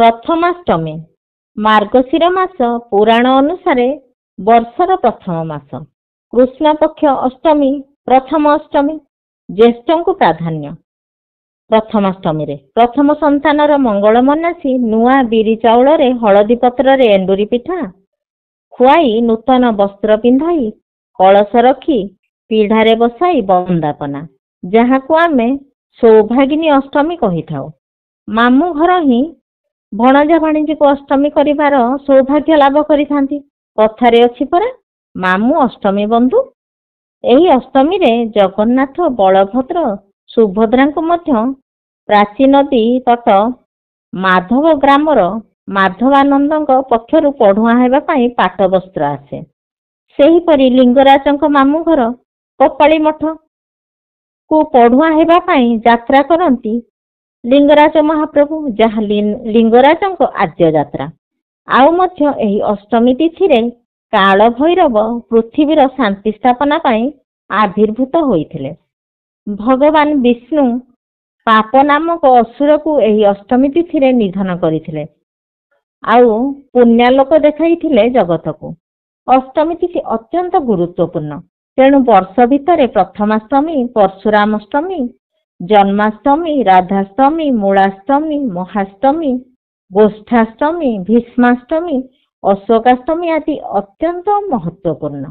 ପ୍ରଥମାଷ୍ଟମୀ ମାର୍ଗଶିର ମାସ ପୁରାଣ ଅନୁସାରେ ବର୍ଷର ପ୍ରଥମ ମାସ। କୃଷ୍ଣପକ୍ଷ ଅଷ୍ଟମୀ ପ୍ରଥମ ଅଷ୍ଟମୀ। ଜ୍ୟେଷ୍ଠଙ୍କୁ ପ୍ରାଧାନ୍ୟ। ପ୍ରଥମାଷ୍ଟମୀରେ ପ୍ରଥମ ସନ୍ତାନର ମଙ୍ଗଳ ମନାସି ନୂଆ ବିରି ଚାଉଳରେ ହଳଦୀ ପତ୍ରରେ ଏଣ୍ଡୁରି ପିଠା ଖୁଆଇ, ନୂତନ ବସ୍ତ୍ର ପିନ୍ଧାଇ, କଳସ ରଖି ପିଢ଼ାରେ ବସାଇ ବନ୍ଦାପନା, ଯାହାକୁ ଆମେ ସୌଭାଗିନୀ ଅଷ୍ଟମୀ କହିଥାଉ। ମାମୁଁ ଘର ହିଁ ଭଣଜା ଭାଣିଜୀକୁ ଅଷ୍ଟମୀ କରିବାର ସୌଭାଗ୍ୟ ଲାଭ କରିଥାନ୍ତି। କଥାରେ ଅଛି ପରା, ମାମୁଁ ଅଷ୍ଟମୀ ବନ୍ଧୁ। ଏହି ଅଷ୍ଟମୀରେ ଜଗନ୍ନାଥ, ବଳଭଦ୍ର, ସୁଭଦ୍ରାଙ୍କୁ ମଧ୍ୟ ପ୍ରାଚୀ ନଦୀ ତଟ ମାଧବ ଗ୍ରାମର ମାଧବାନନ୍ଦଙ୍କ ପକ୍ଷରୁ ପଢୁଆଁ ହେବା ପାଇଁ ପାଟ ବସ୍ତ୍ର ଆସେ। ସେହିପରି ଲିଙ୍ଗରାଜଙ୍କ ମାମୁଁ ଘର କପାଳି ମଠ କୁ ପଢୁଆଁ ହେବା ପାଇଁ ଯାତ୍ରା କରନ୍ତି ଲିଙ୍ଗରାଜ ମହାପ୍ରଭୁ, ଯାହା ଲିଙ୍ଗରାଜଙ୍କ ଆଦ୍ୟ ଯାତ୍ରା। ଆଉ ମଧ୍ୟ ଏହି ଅଷ୍ଟମୀ ତିଥିରେ କାଳ ଭୈରବ ପୃଥିବୀର ଶାନ୍ତି ସ୍ଥାପନା ପାଇଁ ଆବିର୍ଭୂତ ହୋଇଥିଲେ। ଭଗବାନ ବିଷ୍ଣୁ ପାପ ନାମକ ଅସୁରକୁ ଏହି ଅଷ୍ଟମୀ ତିଥିରେ ନିଧନ କରିଥିଲେ ଆଉ ପୁଣ୍ୟାଲୋକ ଦେଖାଇଥିଲେ ଜଗତକୁ। ଅଷ୍ଟମୀ ତିଥି ଅତ୍ୟନ୍ତ ଗୁରୁତ୍ୱପୂର୍ଣ୍ଣ। ତେଣୁ ବର୍ଷ ଭିତରେ ପ୍ରଥମାଷ୍ଟମୀ, ପରଶୁରାମାଷ୍ଟମୀ, ଜନ୍ମାଷ୍ଟମୀ, ରାଧାଷ୍ଟମୀ, ମୂଳାଷ୍ଟମୀ, ମହାଷ୍ଟମୀ, ଗୋଷ୍ଠାଷ୍ଟମୀ, ଭୀଷ୍ମାଷ୍ଟମୀ, ଅଶୋକାଷ୍ଟମୀ ଆଦି ଅତ୍ୟନ୍ତ ମହତ୍ତ୍ୱପୂର୍ଣ୍ଣ।